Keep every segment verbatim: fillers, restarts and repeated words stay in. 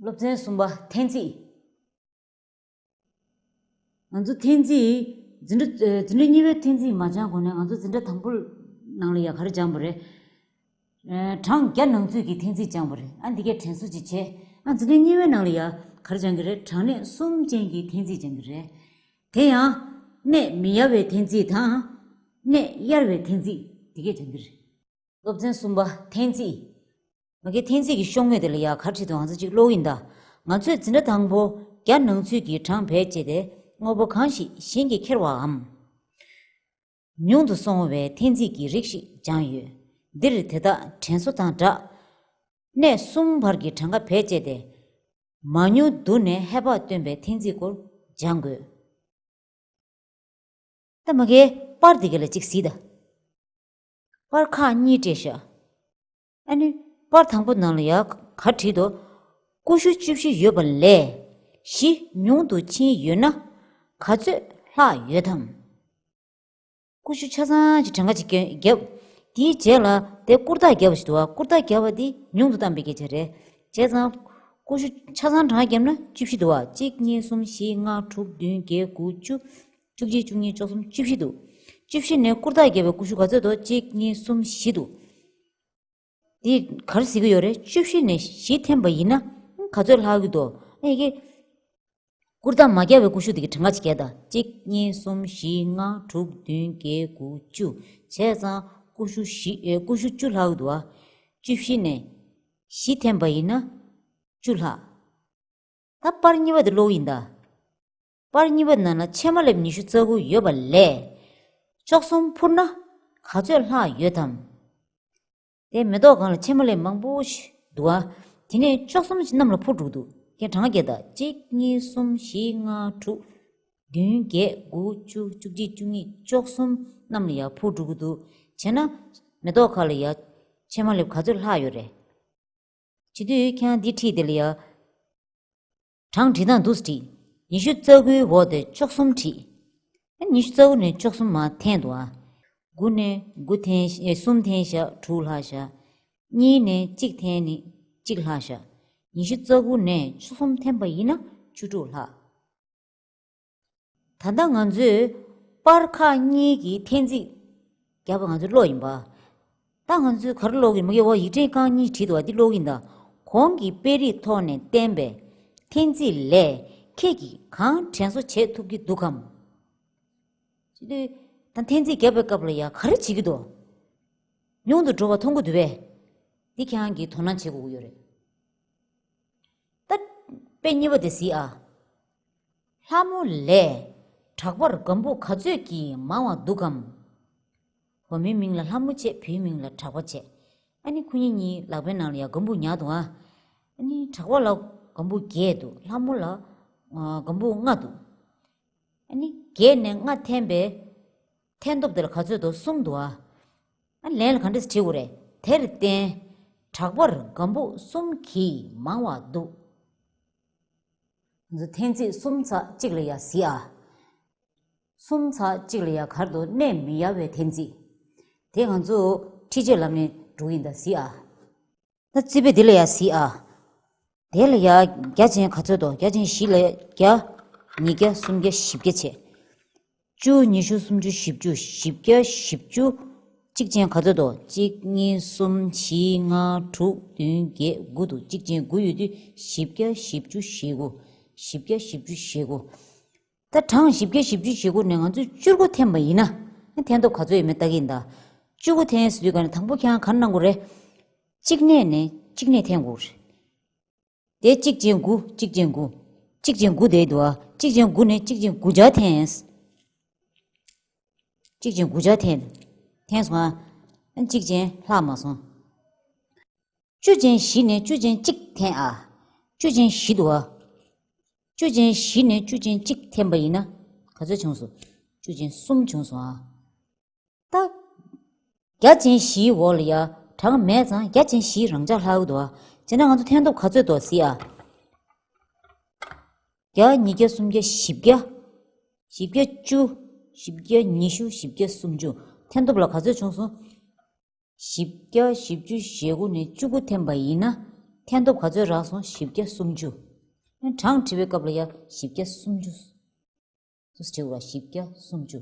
སློབ་ཚན་གསུམ་པ། འཐེན་རྩིས། ང་ཚོ་འཐེན་རྩིས། འཛིན་གྲྭ་འཛིན་གྲྭ་གཉིས་པའི་འཐེན་རྩིས་མ་སྦྱང་གོང་ནས་ང་ཚོ་འཛིན་གྲྭ་དང་པོ་ནང་ལ་ཡ་ག་རེ་སྦྱངས་པ་རེད། གྲངས་བརྒྱ་ནང་ཚུད་ཀྱི་འཐེན་རྩིས་སྦྱངས་པ་རེད། ཨ་འདི་གས་དྲན་གསོ་ཅིག་བྱས། ཨ་འཛིན་གྲྭ་གཉིས་པའི་ནང་ལ་ཡ་ག་རེ་སྦྱང་གི་རེད། གྲངས་གནས་གསུམ་ཅན་གྱི་འཐེན་རྩིས་སྦྱང་གི་རེད། དེ་ཡང་གནས་མི་གཡར་བའི་འཐེན་རྩིས་དང་། གནས་གཡར་བའི་འཐེན་རྩིས་འདི་གས་སྦྱང་གི་རེད། སློབ་ཚན་གསུམ་པ། འཐེན་རྩིས། མ་གི་འཐེན་རྩིས་ཀྱི་ཤོག་ངོས་དེ་ལ་ཡ་ག་རེ་བྲིས་འདུག་ང་ཚོ་གཅིག་ཀློག་ཡིན་ད། ང་ཚོས་འཛིན་གྲྭ་དང་པོ་བརྒྱ་ནང་ཚུད་ཀྱི་གྲངས་བེད་སྤྱད་དེ་དངོས་པོ་གང་ཞིག་གཞན་གྱིས་ཁྱེར་བའམ་ཉུང་དུ་སོང་བའི་འཐེན་རྩིས་ཀྱི་རིགས་ཤིག་སྦྱངས་ཡོད། འདིར་དེ་དག་དྲན་གསོ་དང་སྦྲགས། གནས་གསུམ་བར་གྱི་གྲངས་ཀ་བེད་སྤྱད་དེ། མང་ཉུང་བསྡུར་ནས་ཧེ་བག་སྟོན་པའི་འཐེན་རྩིས་སྐོར་སྦྱང་དགོས། ད་མ་གིའི་པར་འདི་ག་ལ་གཅིག་གཟིགས་དང་། པར་ཁག་གཉིས་སྤྲད་ཤག་ཨ་ནི་པར་དང་པོ་ནང་ལ་ཡ་ག་བྲིས་འདུག་ཀུ་ཤུ་བཅུ་བཞི་ཡོད་པ་ལས་བཞི་ཉུང་དུ་ཕྱིན་ཡོད་ན་ག་ཚོད་ལྷག་ཡོད་དམ། ཀུ་ཤུ་ཆ་ཚང་གི་གྲངས་ཀ་ཅིག་བརྒྱབ། དེའི་རྗེས་ལ་དེ་བཀུར་རྟགས་བརྒྱབ་པ་ཞིག་འདུག་བ། བཀུར་རྟགས་བརྒྱབ་པ་དེ་ཉུང་དུ་བཏང་པའི་སྐད་ཆ་རེད། བྱས་ཙང་ཀུ་ཤུ་ཆ་ཚང་གྲངས་བརྒྱབ་ན་བཅུ་བཞི་འདུག་བ། གཅིག་གཉིས་གསུམ་བཞི་ལྔ་དྲུག་བདུན་བརྒྱད་དགུ་བཅུ། བཅུ་གཅིག་བཅུ་གཉིས་བཅུ་གསུམ་བཅུ་བཞི་འདུག་བཅུ་བཞི་ནས་བཀུར་རྟགས་བརྒྱབ་པའི་ཀུ་ཤུ་ག་ཚོད་འདུག་གཅིག་གཉིས་གསུམ་བཞི་འདུག་འདི་ག་རེ་ཟེར་གྱི་ཡོད་རེད། བཅུ་བཞི་ནས་བཞི་འཐེན་པ་ཡིན་ན་ག་ཚོད་ལྷག་གི་འདུག་ཨ་ཡི་གེ། བཀུར་རྟགས་མ་བརྒྱབ་པའི་ཀུ་ཤུ་དེ་གི་གྲངས་ཀ་ཅིག་བརྒྱབ་དང་། གཅིག་གཉིས་གསུམ་བཞི་ལྔ་དྲུག་བདུན་བརྒྱད་དགུ་བཅུ། བྱས་ཙང་ཀུ་ཤུ་བཞི་ཨེ་ཀུ་ཤུ་བཅུ་ལྷག་གི་འདུག་བ། བཅུ་བཞི་ནས་བཞི་འཐེན་པ་ཡིན་ན་བཅུ་ལྷག་ད་པར་གཉིས་པ་དེ་ཀློག་ཡིན་ད། པར་གཉིས་པ་ནང་ལ་ཕྱེ་མ་ལེབ་ཉི་ཤུ་རྩ་དགུ་ཡོད་པ་ལས་བཅུ་གསུམ་འཕུར་ན་ག་ཚོད་ལྷག་ཡོད་དམ། དེ་མེ་ཏོག་སྒང་ལ་ཕྱེ་མ་ལེབ་མང་པོ་ཞིག་འདུག་ཨ། དེ་ནས་བཅུ་གསུམ་ཞིག་གནམ་ལ་འཕུར་འགྲོ་གི་འདུག་ཁྱེད་གྲངས་བརྒྱབ་དང་། གཅིག་གཉིས་གསུམ་བཞི་ལྔ་དྲུག་བདུན་བརྒྱད་དགུ་བཅུ། བཅུ་གཅིག་བཅུ་གཉིས། བཅུ་གསུམ་གནམ་ལ་ཡར་འཕུར་འགྲོ་གི་འདུག་བྱས་ན་མེ་ཏོག་ཁ་ལ་ཡར་ཕྱེ་མ་ལེབ་ག་ཚོད་ལྷག་ཡོད་རེད། བྱེད་དུས་ཁྱེད་རང་འདི་བྲིས་དེ་ལ་ཡ། གྲངས་བྲིས་སྟངས་འདུག་སེ་བྲིས། ཉི་ཤུ་རྩ་དགུའི་འོག་ཏུ་བཅུ་གསུམ་བྲིས། ཨ་ཉི་ཤུ་རྩ་དགུ་ནས་བཅུ་གསུམ་མར་འཐེན་འདུག་ཨ། དགུ་ནས་དགུ་འཐེན་ཤག་གསུམ་འཐེན་ཤག་དྲུག་ལྷག་ཤག་གཉིས་ནས་གཅིག་འཐེན་ནས་གཅིག་ལྷག་ཤག་ཉི་ཤུ་རྩ་དགུ་ནས་བཅུ་གསུམ་འཐེན་པ་ཡིན་ན་བཅུ་དྲུག་ལྷག་ད་ལྟ་ང་ཚོས་པར་ཁག་གཉིས་ཀྱི་འཐེན་རྩིས་བརྒྱབ་པ་ང་ཚོས་ཀློག་ཡིན་པ། ད་ང་ཚོས་ག་རེ་ཀློག་གི་མ་གི་འོ་ཡིག་ཕྲེང་རྐང་གཉིས་བྲིས་འདུག་བ། འདི་ཀློག་གི་ཡིན་ད། གོང་གི་དཔེ་རིས་ཐོག་ནས་བསྟན་པའི་འཐེན་རྩིས་ལས་ཁྱེད་ཀྱིས་གང་དྲན་གསོ་བྱེད་ཐུབ་ཀྱི་འདུག་གམ། ཅི་སྟེ། ད་འཐེན་རྩིས་བརྒྱབ་པའི་སྐབས་ལ་ཡ་ག་རེ་བྱེད་ཀྱི་འདུག་ཉུང་དུ་འགྲོ་བ་མཐོང་གི་འདུག་པས། འདི་ཁྱེད་རང་གིས་དོ་སྣང་བྱེད་དགོས་ཀྱི་ཡོད་རེད། ད། དཔེ་གཉིས་པ་དེ་གཟིགས་ཨ། ལྷ་མོ་ལས་དྲག་པར་སྒམ་པོ་ག་ཚོད་ཀྱིས་མང་བ་འདུག་གམ། བུ་མོའི་མིང་ལ་ལྷ་མོ་བྱས། བུའི་མིང་ལ་དྲག་པ་བྱས། ཨ་ནི་ཁོ་གཉིས་གཉིས་ལག་པའི་ནང་ལ་ཡ་སྒམ་པོ་ཉར་འདུག་ཨ། ཨ་ནི་དྲག་པ་ལ་སྒམ་པོ་བརྒྱད་འདུག་ལྷ་མོ་ལ་ཨ་སྒམ་པོ་ལྔ་འདུག་ཨ་ནི་བརྒྱད་ནས་ལྔ་འཐེན་པའི་འཐེན་ཐོབ་དེ་ལ་ག་ཚོད་འདུག་གསུམ་འདུག་ཨ། ཨ་ལན་ལ་ག་འདྲས་བྲིས་དགོས་རེད། དེར་བརྟེན། དྲག་པར་སྒམ་པོ་གསུམ་གྱིས་མང་བ་འདུག་ང་ཚོ་འཐེན་རྩིས་གསུམ་ཚེག་གཅིག་ལ་ཡ་གཟིགས་ཨ། གསུམ་ཚེག་གཅིག་ལ་ཡ་ག་རེ་འདུག་གནས་མི་གཡར་བའི་འཐེན་རྩིས། དེ་ང་ཚོ་འཕྲུལ་ཆས་ལམ་ནས་འགྲོ་གི་ཡིན་ད། གཟིགས་ཨ། ད་རྩིས་དཔེ་འདི་ལ་ཡ་གཟིགས་ཨ། དེ་ལ་ཡ་བརྒྱ་ཅན་ག་ཚོད་འདུག་བརྒྱ་ཅན་བཞི་ལ་བརྒྱ། ཉིས་བརྒྱ། སུམ་བརྒྱ། བཞི་བརྒྱ་བྱས། བཅུ། ཉི་ཤུ། སུམ་ཅུ། བཞི་བཅུ། བཞི་བརྒྱ། བཞི་བཅུ། གཅིག་ཅན་ག་ཚོད་འདུག་གཅིག་གཉིས། གསུམ། བཞི། ལྔ། དྲུག་བདུན། བརྒྱད། དགུ་འདུག་གཅིག་ཅན་དགུ་ཡོད་དུས་བཞི་བརྒྱ། བཞི་བཅུ། ཞེ་དགུ། བཞི་བརྒྱ། བཞི་བཅུ། ཞེ་དགུ། ད་གྲངས་བཞི་བརྒྱ། བཞི་བཅུ། ཞེ་དགུ་ནས་ང་ཚོས་བཅུ་དགུ་འཐེན་པ་ཡིན་ན། འཐེན་ཐོབ་ག་ཚོད་ཡོད་མེད་ལྟ་གི་ཡིན་ད། བཅུ་དགུ་འཐེན་ཟེར་དུས་ག་ནས་དང་པོ་ཁྱེད་རང་ག་རེ་གནང་དགོས་རེད། གཅིག་གནས་ནས་གཅིག་གནས་འཐེན་དགོས་རེད། དེ་གཅིག་ཅན་དགུ། གཅིག་ཅན་དགུ། གཅིག་ཅན་དགུ་དེ་འདུག་ཨ། གཅིག་ཅན་དགུ་ནས་གཅིག་ཅན་དགུ་བརྒྱ་འཐེན། གཅིག་ཅན་དགུ་བརྒྱ་འཐེན། འཐེན་སོང་ཨ། གཅིག་ཅན་ལྷག་མ་སོང་། བཅུ་ཅན་བཞི་ནས་བཅུ་ཅན་གཅིག་འཐེན་ཨ། བཅུ་ཅན་བཞི་འདུག་ཨ། བཅུ་ཅན་བཞི་ནས་བཅུ་ཅན་གཅིག་འཐེན་པ་ཡིན་ན་ག་ཚོད་བྱུང་སོང་། བཅུ་ཅན་གསུམ་བྱུང་སོང་ཨ། ད། བརྒྱ་ཅན་བཞིའི་འོག་ལ་ཡ་གྲངས་མེད་ཙང་བརྒྱ་ཅན་བཞི་རང་འཇགས་ལྷག་གི་འདུག་ཨ། བྱས་ན་ང་ཚོ་འཐེན་ཐོབ་ག་ཚོད་འདུག་གཟིགས་ཨ། བརྒྱ། ཉིས་བརྒྱ། སུམ་བརྒྱ། བཞི་བརྒྱ། བཞི་བརྒྱ་བཅུ། བཞི་བརྒྱ་ཉི་ཤུ། བཞི་བརྒྱ་སུམ་ཅུ། འཐེན་ཐོབ་ལ་ག་ཚོད་བྱུང་སོང་། བཞི་བརྒྱ། བཞི་བཅུ། ཞེ་དགུ་ནས་བཅུ་དགུ་འཐེན་པ་ཡིན་ན། ཐན་ཐོབ་ག་ཚོད་རག་སོང་། བཞི་བརྒྱ་སུམ་ཅུ། གྲངས་བྲིས་པའི་སྐབས་ལ་ཡ་བཞི་བརྒྱ་སུམ་ཅུ། སུ་བྲིས་པ། བཞི་བརྒྱ་སུམ་ཅུ།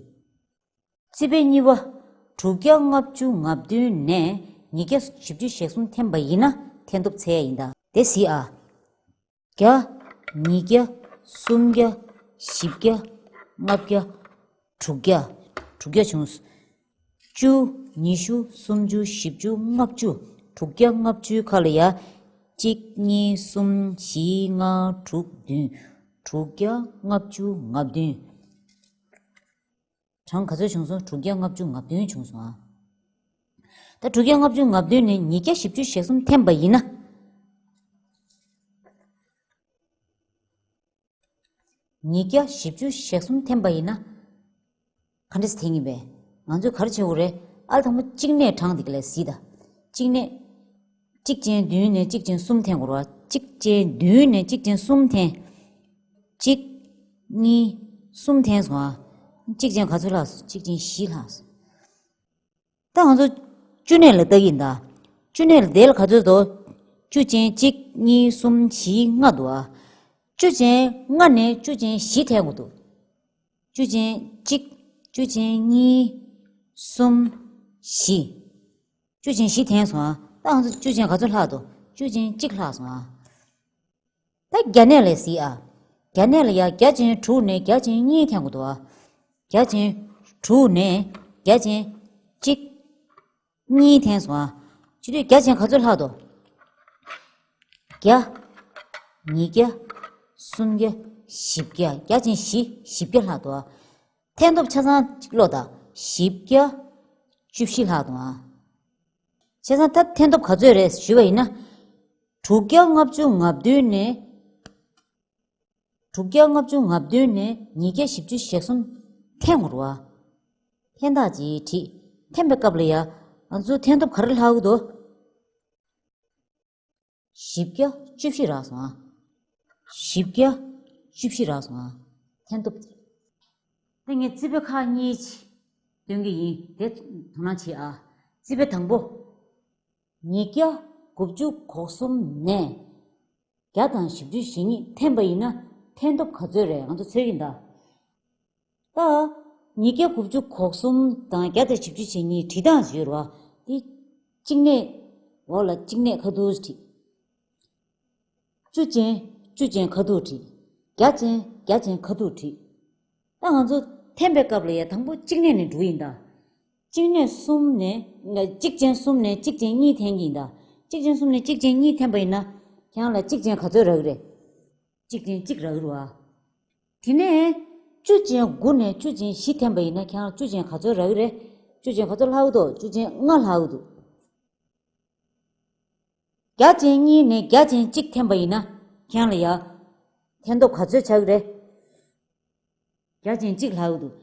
རྩིས་དཔེ་གཉིས་པ། དྲུག་བརྒྱ་ལྔ་བཅུ་ང་བདུན་ནས་ཉིས་བརྒྱ་བཞི་བཅུ་ཞེ་གསུམ་འཐེན་པ་ཡིན་ན་ཐན་ཐོབ་ཚད་ཡིན་ད། དེ་གཟིགས་ཨ། བརྒྱ། ཉིས་བརྒྱ། སུམ་བརྒྱ། བཞི་བརྒྱ། ལྔ་བརྒྱ། དྲུག་བརྒྱ། དྲུག་བརྒྱ་བྱུང་། བཅུ། ཉི་ཤུ། སུམ་ཅུ། བཞི་བཅུ། ལྔ་བཅུ། དྲུག་བརྒྱ་ལྔ་བཅུའི་ཁ་ལ་ཡ། གཅིག་གཉིས། གསུམ། བཞི། ལྔ། དྲུག་བདུན། དྲུག་བརྒྱ་ལྔ་བཅུ་ང་བདུན། གྲངས་ག་ཚོད་བྱུང་སོང་། དྲུག་བརྒྱ་ལྔ་བཅུ་ང་བདུན་བྱུང་སོང་ཨ། ད་དྲུག་བརྒྱ་ལྔ་བཅུ་ང་བདུན་ནས་ཉིས་བརྒྱ་བཞི་བཅུ་ཞེ་གསུམ་འཐེན་པ་ཡིན་ན། ཉིས་བརྒྱ་བཞི་བཅུ་ཞེ་གསུམ་འཐེན་པ་ཡིན་ན། ག་འདྲས་འཐེན་གྱི་པས། ང་ཚོས་ག་རེ་བྱེད་དགོས་རེད། ཨ་ལ་དང་པོ་གཅིག་གནས་གྲངས་འདི་ག་ལས་གཟིགས་དང་། གཅིག་གནས། གཅིག་ཅན་བདུན་ནས་གཅིག་ཅན་གསུམ་འཐེན་དགོས་རེད་བ། གཅིག་ཅན་བདུན་ནས་གཅིག་ཅན་གསུམ་འཐེན། གཅིག་གཉིས། གསུམ་འཐེན་སོང་ཨ། གཅིག་ཅན་ག་ཚོད་ལྷག་སོང་། གཅིག་ཅན་བཞི་ལྷག་སོང་། ད་ང་ཚོ་བཅུ་གནས་ལ་བལྟ་གི་ཡིན་ད། བཅུ་གནས་ལ་དེ་ལ་ག་ཚོད་འདུག་བཅུ་ཅན་གཅིག་གཉིས། གསུམ། བཞི། ལྔ་འདུག་ཨ། བཅུ་ཅན་ལྔ་ནས་བཅུ་ཅན་བཞི་འཐེན་དགོས་འདུག་བཅུ་ཅན་གཅིག་བཅུ་ཅན་གཉིས། གསུམ། བཞི། བཅུ་ཅན་བཞི་འཐེན་སོང་ཨ། ད་ང་ཚོ་བཅུ་ཅན་ག་ཚོད་ལྷག་འདུག་བཅུ་ཅན་གཅིག་ལྷག་སོང་ཨ། ད་བརྒྱ་གནས་ལ་གཟིགས་ཨ། བརྒྱ་གནས་ལ་ཡ་བརྒྱ་ཅན་དྲུག་ནས་བརྒྱ་ཅན་གཉིས་འཐེན་དགོས་འདུག་ཨ། བརྒྱ་ཅན་དྲུག་ནས་བརྒྱ་ཅན་གཅིག་གཉིས་འཐེན་སོང་ཨ། བྱེད་དུས་བརྒྱ་ཅན་ག་ཚོད་ལྷག་འདུག་བརྒྱ། ཉིས་བརྒྱ། སུམ་བརྒྱ། བཞི་བརྒྱ། བརྒྱ་ཅན་བཞི། བཞི་བརྒྱ་ལྷག་འདུག་ཨ། འཐེན་ཐོབ་ཆ་ཚང་གཅིག་ཀློག་དང་། བཞི་བརྒྱ་བཅུ་བཞི་ལྷག་འདུག་ཨ། བྱས་ཙང་ད་འཐེན་ཐོབ་ག་ཚོད་རེད་ཞུས་པ་ཡིན་ན། དྲུག་བརྒྱ་ལྔ་བཅུ་ང་བདུན་ནས། དྲུག་བརྒྱ་ལྔ་བཅུ་ང་བདུན་ནས་ཉིས་བརྒྱ་བཞི་བཅུ་ཞེ་གསུམ་འཐེན་དགོས་རེད་བ། འཐེན་སྟངས་ཅིག་བྲིས། འཐེན་པའི་སྐབས་ལ་ཡ། ང་ཚོ་འཐེན་ཐོབ་ག་རེ་ལྷག་གི་འདུག་བཞི་བརྒྱ་བཅུ་བཞི་རག་སོང་ཨ། བཞི་བརྒྱ་བཅུ་བཞི་རག་སོང་ཨ། འཐེན་ཐོབ། ད་ངས་རྩིས་དཔེ་ཁག་གཉིས་སྟོན་གྱི་ཡིན། དེ་དོ་སྣང་བྱེད་ཨ། རྩིས་དཔེ་དང་པོ། ཉིས་བརྒྱ་དགུ་བཅུ་གོ་གསུམ་ནས་བརྒྱ་དང་བཞི་བཅུ་ཞེ་གཉིས་འཐེན་པ་ཡིན་ན་འཐེན་ཐོབ་ག་ཚོད་རེད། ང་ཚོ་འཚོལ་གྱི་ཡིན་ད། ད། ཉིས་བརྒྱ་དགུ་བཅུ་གོ་གསུམ་དང་བརྒྱ་དང་བཞི་བཅུ་ཞེ་གཉིས་བྲིས་སྟངས་ཡོད་རེད་བ། དེ། གཅིག་གནས། འོག་ལ་གཅིག་གནས་ཁ་ཐུག་བྲིས། བཅུ་ཅན། བཅུ་ཅན་ཁ་ཐུག་བྲིས། བརྒྱ་ཅན། བརྒྱ་ཅན་ཁ་ཐུག་བྲིས། ད་ང་ཚོ་འཐེན་པའི་སྐབས་ལ་ཡ་དང་པོ་གཅིག་གནས་ནས་འགྲོ་ཡིན་ད། གཅིག་གནས་གསུམ་ནས། གཅིག་ཅན་གསུམ་ནས་གཅིག་ཅན་གཉིས་འཐེན་གྱི་ཡིན་ད། གཅིག་ཅན་གསུམ་ནས་གཅིག་ཅན་གཉིས་འཐེན་པ་ཡིན་ན། ཁྱེད་རང་ལ་གཅིག་ཅན་ག་ཚོད་རག་གི་རེད། གཅིག་ཅན་གཅིག་རག་གི་རེད་བ། དེ་ནས་བཅུ་ཅན་དགུ་ནས་བཅུ་ཅན་བཞི་འཐེན་པ་ཡིན་ན་ཁྱེད་རང་བཅུ་ཅན་ག་ཚོད་རག་གི་རེད། བཅུ་ཅན་ག་ཚོད་ལྷག་གི་འདུག་བཅུ་ཅན་ལྔ་ལྷག་གི་འདུག་བརྒྱ་ཅན་གཉིས་ནས་བརྒྱ་ཅན་གཅིག་འཐེན་པ་ཡིན་ན་ཁྱེད་རང་ལ་ཡ། འཐེན་ཐོབ་ག་ཚོད་ཆགས་ཀྱི་རེད། བརྒྱ་ཅན་གཅིག་ལྷག་གི་འདུག་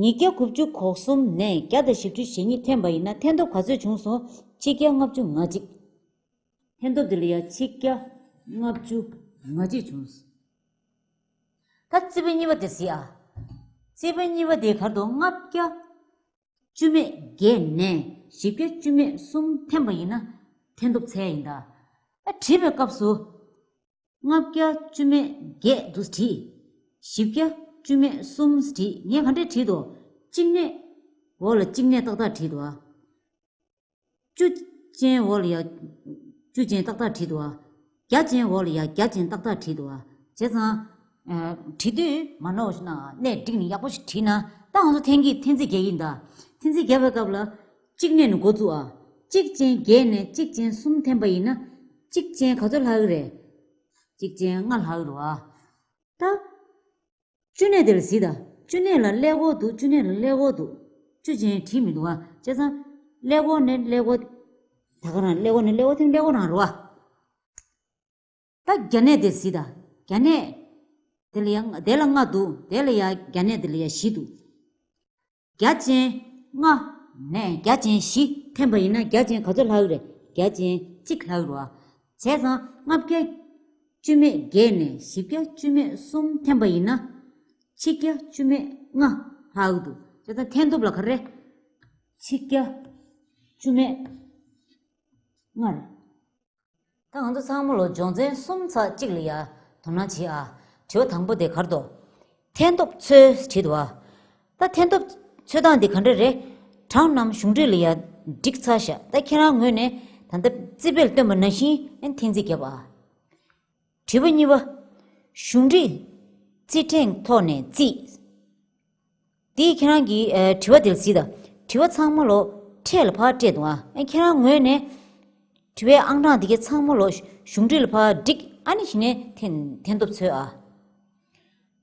ཉིས་བརྒྱ་དགུ་བཅུ་གོ་གསུམ་ནས་བརྒྱ་དང་བཞི་བཅུ་ཞེ་གཉིས་འཐེན་པ་ཡིན་ན་འཐེན་ཐོབ་ག་ཚོད་བྱུང་སོང་། ཆིག་བརྒྱ་ལྔ་བཅུ་ང་གཅིག་འཐེན་ཐོབ་དེ་ལ་ཡ་ཆིག་བརྒྱ་ལྔ་བཅུ་ང་གཅིག་བྱུང་སོང་། ད་རྩིས་དཔེ་གཉིས་པ་དེ་གཟིགས་ཨ། རྩིས་དཔེ་གཉིས་པ་དེ་ག་རེ་འདུག་ལྔ་བརྒྱ་བཅུ་མེད་བརྒྱད་ནས་བཞི་བརྒྱ་བཅུ་མེད་གསུམ་འཐེན་པ་ཡིན་ན་འཐེན་ཐོབ་ཚད་ཡིན་ད། ཨ། བྲིས་པའི་སྐབས་སུ། ལྔ་བརྒྱ་བཅུ་མེད་བརྒྱད་འདུག་བྲིས། བཞི་བརྒྱ་བཅུ་མེད་གསུམ་བྲིས། ངས་ག་འདྲས་བྲིས་འདུག་གཅིག་གནས། འོག་ལ་གཅིག་གནས་ཏག་ཏག་བྲིས་འདུག་ཨ། བཅུ་ཅན་འོག་ལ་ཡ། བཅུ་ཅན་ཏག་ཏག་བྲིས་འདུག་ཨ། བརྒྱ་ཅན་འོག་ལ་ཡ་བརྒྱ་ཅན་ཏག་ཏག་བྲིས་འདུག་ཨ། བྱས་ཙང་། ཨ། བྲིས་དུས་མ་ནོར་ཞིག་ན་གནས་འགྲིག་ནས་ཡག་པོ་ཞིག་བྲིས་ན། ད་ང་ཚོ་འཐེན་གྱི་འཐེན་རྩིས་རྒྱག་གི་ཡིན་ད། འཐེན་རྩིས་རྒྱག་པའི་སྐབས་ལ། གཅིག་གནས་ནས་འགོ་བཙུགས་ཨ། གཅིག་ཅན་བརྒྱད་ནས་གཅིག་ཅན་གསུམ་འཐེན་པ་ཡིན་ན། གཅིག་ཅན་ག་ཚོད་ལྷག་གི་རེད། གཅིག་ཅན་ལྔ་ལྷག་གི་རེད་བ། ད། བཅུ་གནས་དེ་ལ་གཟིགས་དང་། བཅུ་གནས་ལ་ཀླད་ཀོར་འདུག་བཅུ་གནས་ལ་ཀླད་ཀོར་འདུག་བཅུ་ཅན་བྲིས་མི་འདུག་བ། བྱས་ཙང་། ཀླད་ཀོར་ནས་ཀླད་ཀོར། ད་ག་རང་ཀླད་ཀོར་ནས་ཀླད་ཀོར་འཐེན། ཀླད་ཀོར་རང་རེད་བ། ད་བརྒྱ་གནས་དེ་གཟིགས་དང་། བརྒྱ་གནས། དེ་ལ་ཡང་དེ་ལ་ལྔ་འདུག་དེ་ལ་ཡང་བརྒྱ་གནས་དེ་ལ་ཡང་བཞི་འདུག་བརྒྱ་ཅན་ལྔ་ནས་བརྒྱ་ཅན་བཞི་འཐེན་པ་ཡིན་ན་བརྒྱ་ཅན་ག་ཚོད་ལྷག་གི་རེད། བརྒྱ་ཅན་གཅིག་ལྷག་གི་རེད་བ། བྱས་ཙང་ལྔ་བརྒྱ་བཅུ་མེད་བརྒྱད་ནས་བཞི་བརྒྱ་བཅུ་མེད་གསུམ་འཐེན་པ་ཡིན་ན། ཆིག་བརྒྱ་བཅུ་མེད་ལྔ་ལྷག་གི་འདུག་བྱས་ཙང་འཐེན་ཐོབ་ལ་ག་རེ། ཆིག་བརྒྱ་བཅུ་མེད་ ལྔ་རེད། ད་ང་ཚོ་ཚང་མ་ལོ་སྦྱོང་ཚན་གསུམ་ཚེག་གཅིག་ལ་ཡ་དོ་སྣང་བྱེད་ཨ། དྲི་བ་དང་པོ་དེ་ག་རེ་འདུག་འཐེན་ཐོབ་ཚོས་བྲིས་འདུག་ཨ། ད་འཐེན་ཐོབ་ཚོས་སྟངས་འདི་ག་འདྲ་རེད། གྲངས་རྣམས་གཞུང་འགྲེལ་ལ་ཡ་བསྒྲིགས་ཚར་ཤག་ད་ཁྱེད་རང་ངོས་ནས་ད་ལྟ་རྩིས་དཔེར་སྟོན་པ་ནང་བཞིན་ཨེ་འཐེན་རྩིས་རྒྱབ་ཨ། དྲི་བ་གཉིས་པ། གཞུང་འགྲེལ་རྩིས་ཕྲེང་ཐོག་ནས་རྩིས། འདིས་ཁྱེད་རང་གི་ཨ་དྲི་བ་དེ་ལ་གཟིགས་དང་། དྲི་བ་ཚང་མ་ལོ་ཕྲད་ལ་ཕར་སྤྲད་འདུག་ཨ། ཨེ་ཁྱེད་རང་ངོས་ནས་དྲི་བའི་ཨང་གྲངས་འདི་གའི་ཚང་མ་ལོ་གཞུང་འགྲེལ་ལ་ཕར་བསྒྲིགས། ཨ་ནི་གཞི་ནས་འཐེན་འཐེན་ཐོབ་ཚོས་ཨ།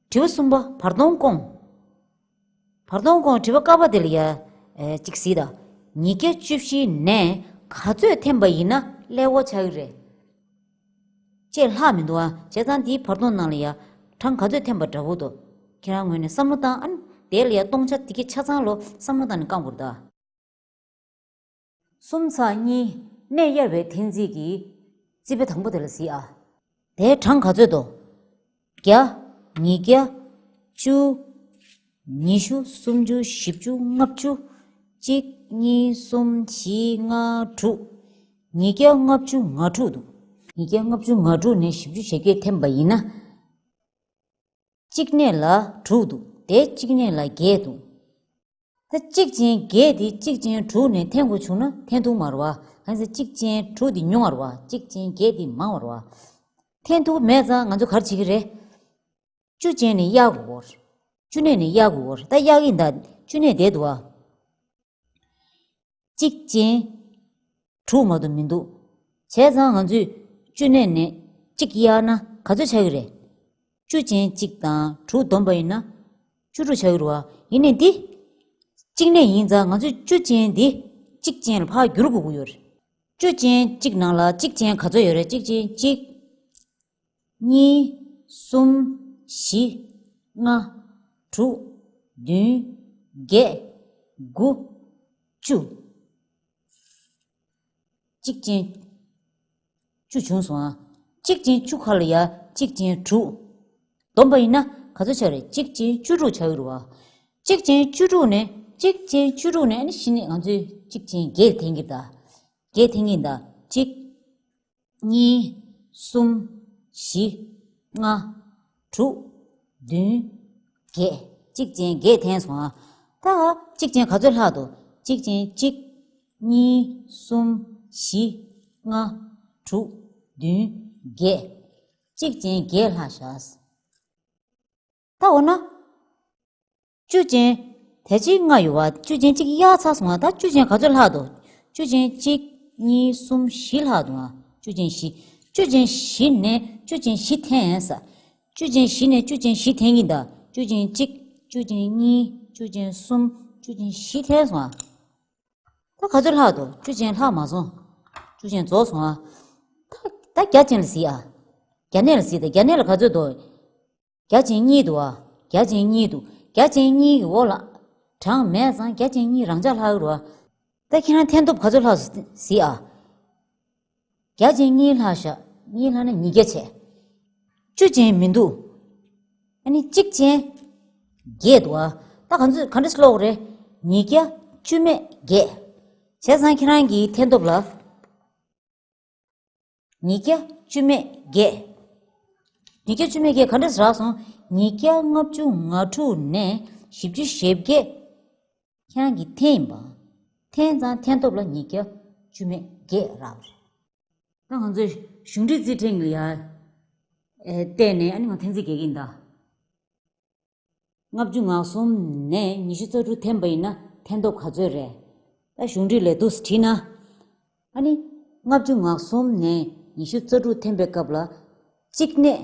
དྲི་བ་གསུམ་པ། བར་སྟོང་སྐོང་། བར་སྟོང་སྐོང་དྲི་བ་ཀ་པ་དེ་ལ་ཡ་ཨེ་གཅིག་གཟིགས་དང་། ཉིས་བརྒྱ་བཅུ་བཞི་ནས་ག་ཚོད་འཐེན་པ་ཡིན་ན་ཀླད་ཀོར་ཆགས་ཀྱི་རེད། ཅེས་ལྷག་མི་འདུག་ཨ། བྱས་ཙང་འདིའི་བར་སྟོང་ནང་ལ་ཡ་གྲངས་ག་ཚོད་འཐེན་པ་འདྲ་པོ་འདུག་ཁྱེད་རང་ངོས་ནས་བསམ་བློ་བཏང་ཨ། དེ་ལ་ཡ་སྟོང་ཆ་དེ་གའི་ཆ་ཚང་ལོ་བསམ་བློ་བཏང་ནས་བསྐང་དགོས་རེད་ད། གསུམ་ཚེག་གཉིས། གནས་གཡར་བའི་འཐེན་རྩིས་ཀྱི་རྩིས་དཔེ་དང་པོ་དེ་ལ་གཟིགས་ཨ། དེའི་གྲངས་ག་ཚོད་འདུག་བརྒྱ། ཉིས་བརྒྱ། བཅུ། ཉི་ཤུ། སུམ་ཅུ། བཞི་བཅུ། ལྔ་བཅུ། གཅིག་གཉིས། གསུམ། བཞི། ལྔ། དྲུག་ཉིས་བརྒྱ་ལྔ་བཅུ་ང་དྲུག་འདུག་ཉིས་བརྒྱ་ལྔ་བཅུ་ང་དྲུག་ནས་བཞི་བཅུ་ཞེ་བརྒྱད་འཐེན་པ་ཡིན་ན། གཅིག་གནས་ལ་དྲུག་འདུག་དེ་གཅིག་གནས་ལ་བརྒྱད་འདུག་ད་གཅིག་ཅན་བརྒྱད་དེ་གཅིག་ཅན་དྲུག་ནས་འཐེན་དགོས་བྱུང་ན་འཐེན་ཐུབ་མ་རེད་བ། གང་ཟེར་གཅིག་ཅན་དྲུག་དེ་ཉུང་བ་རེད་བ། གཅིག་ཅན་བརྒྱད་དེ་མང་བ་རེད་བ། འཐེན་ཐུབ་མེད་ཙང་ང་ཚོ་ག་རེ་བྱེད་ཀྱི་རེད། བཅུ་ཅན་ནས་གཡར་དགོས་གོ། བཅུ་གནས་ནས་གཡར་དགོས་གོ། ད་གཡར་གྱི་ཡིན་ད། བཅུ་གནས་བསྡད་འདུག་བ། གཅིག་ཅན་དྲུག་མ་གཏོགས་མི་འདུག་བྱས་ཙང་ང་ཚོས་བཅུ་གནས་ནས་གཅིག་གཡར་ན་ག་ཚོད་ཆགས་ཀྱི་རེད། བཅུ་ཅན་གཅིག་དང་དྲུག་བསྡོམས་པ་ཡིན་ན་བཅུ་དྲུག་ཆགས་ཀྱི་རེད་བ། ཡིན་ནའི་འདི་གཅིག་གནས་ཡིན་ཙང་ང་ཚོས་བཅུ་ཅན་འདི་གཅིག་ཅན་ལ་ཕར་བསྒྱུར་དགོས་ཀྱི་ཡོད་རེད། བཅུ་ཅན་གཅིག་ནང་ལ་གཅིག་ཅན་ག་ཚོད་ཡོད་རེད། གཅིག་ཅན་གཅིག་གཉིས། གསུམ། བཞི། ལྔ། དྲུག་བདུན། བརྒྱད། དགུ། བཅུ། གཅིག་ཅན་བཅུ་བྱུང་སོང་ཨ། གཅིག་ཅན་བཅུ་ཁ་ལ་ཡ་གཅིག་ཅན་དྲུག་བསྡོམས་པ་ཡིན་ན་ག་ཚོད་ཆགས་རེད། གཅིག་ཅན་བཅུ་དྲུག་ཆགས་ཀྱི་རེད་བ། གཅིག་ཅན་བཅུ་དྲུག་ནས་གཅིག་ཅན་བཅུ་དྲུག་ནས་ཨ་ནི་གཞི་ནས་ང་ཚོས་གཅིག་ཅན་བརྒྱད་འཐེན་གྱི་ད། བརྒྱད་འཐེན་གྱི་ད། གཅིག་གཉིས། གསུམ། བཞི། ལྔ། དྲུག་བདུན། བརྒྱད། གཅིག་ཅན་བརྒྱད་འཐེན་སོང་ཨ། ད་གཅིག་ཅན་ག་ཚོད་ལྷག་འདུག་གཅིག་ཅན་གཅིག་གཉིས། གསུམ། བཞི། ལྔ། དྲུག་བདུན། བརྒྱད། གཅིག་ཅན་བརྒྱད་ལྷག་ཤག་ད་འོ་ན། བཅུ་ཅན། དེ་གཅིག་ལྔ་ཡོད་བ། བཅུ་ཅན་གཅིག་གཡར་ཚར་སོང་བ། ད་བཅུ་ཅན་ག་ཚོད་ལྷག་འདུག་བཅུ་ཅན་གཅིག་གཉིས། གསུམ། བཞི་ལྷག་འདུག་ཨ། བཅུ་ཅན་བཞི། བཅུ་ཅན་བཞི་ནས་བཅུ་ཅན་བཞི་འཐེན་ཡིན་ས། བཅུ་ཅན་བཞི་ནས་བཅུ་ཅན་བཞི་འཐེན་གྱི་ད། བཅུ་ཅན་གཅིག་བཅུ་ཅན་གཉིས། བཅུ་ཅན་གསུམ། བཅུ་ཅན་བཞི་འཐེན་སོང་ཨ། ད་ག་ཚོད་ལྷག་འདུག་བཅུ་ཅན་ལྷག་མ་སོང་། བཅུ་ཅན་རྫོགས་སོང་ཨ། ད་ད་བརྒྱ་ཅན་ལ་གཟིགས་ཨ། བརྒྱ་གནས་ལ་གཟིགས་ད། བརྒྱ་གནས་ལ་ག་ཚོད་འདུག་བརྒྱ་ཅན་གཉིས་འདུག་ཨ། བརྒྱ་ཅན་གཉིས་འདུག་བརྒྱ་ཅན་གཉིས་ཀྱི་འོག་ལ་གྲངས་མེད་ཙང་བརྒྱ་ཅན་གཉིས་རང་འཇགས་ལྷག་གི་རེད་བ། ད་ཁྱེད་རང་འཐེན་ཐོབ་ག་ཚོད་ལྷག་སོང་གཟིགས་ཨ། བརྒྱ་ཅན་གཉིས་ལྷག་ཤག་གཉིས་ལྷག་ན་ཉིས་བརྒྱ་བྱས། བཅུ་ཅན་མི་འདུག་ཨ་ནི་གཅིག་ཅན་བརྒྱད་འདུག་ཨ། ད་ག་ཚོད་ག་འདྲས་ཀློག་རེད། ཉིས་བརྒྱ་བཅུ་མེད་བརྒྱད། བྱས་ཙང་ཁྱེད་རང་གི་འཐེན་ཐོབ་ལ། ཉིས་བརྒྱ་བཅུ་མེད་བརྒྱད། ཉིས་བརྒྱ་བཅུ་མེད་བརྒྱད་ག་འདྲས་རག་སོང་། ཉིས་བརྒྱ་ལྔ་བཅུ་ང་དྲུག་ནས་བཞི་བཅུ་ཞེ་བརྒྱད། ཁྱེད་རང་གི་འཐེན་ཡིན་པ། འཐེན་ཙང་འཐེན་ཐོབ་ལ་ཉིས་བརྒྱ་བཅུ་མེད་བརྒྱད་རག་པ་རེད། ད་ང་ཚོས་གཞུང་འགྲེལ་རྩིས་ཕྲེང་ལ་ཡ། ཨེ་བལྟས་ནས་ཨ་ནི་ང་འཐེན་རྩིས་རྒྱག་གི་ཡིན་ད། ལྔ་བཅུ་ང་གསུམ་ནས་ཉི་ཤུ་རྩ་དྲུག་འཐེན་པ་ཡིན་ན་འཐེན་ཐོབ་ག་ཚོད་རེད། ད་གཞུང་འགྲེལ་ལས་འདུག་སེ་བྲིས་ན། ཨ་ནི། ལྔ་བཅུ་ང་གསུམ་ནས་ཉི་ཤུ་རྩ་དྲུག་འཐེན་པའི་སྐབས་ལ། གཅིག་གནས།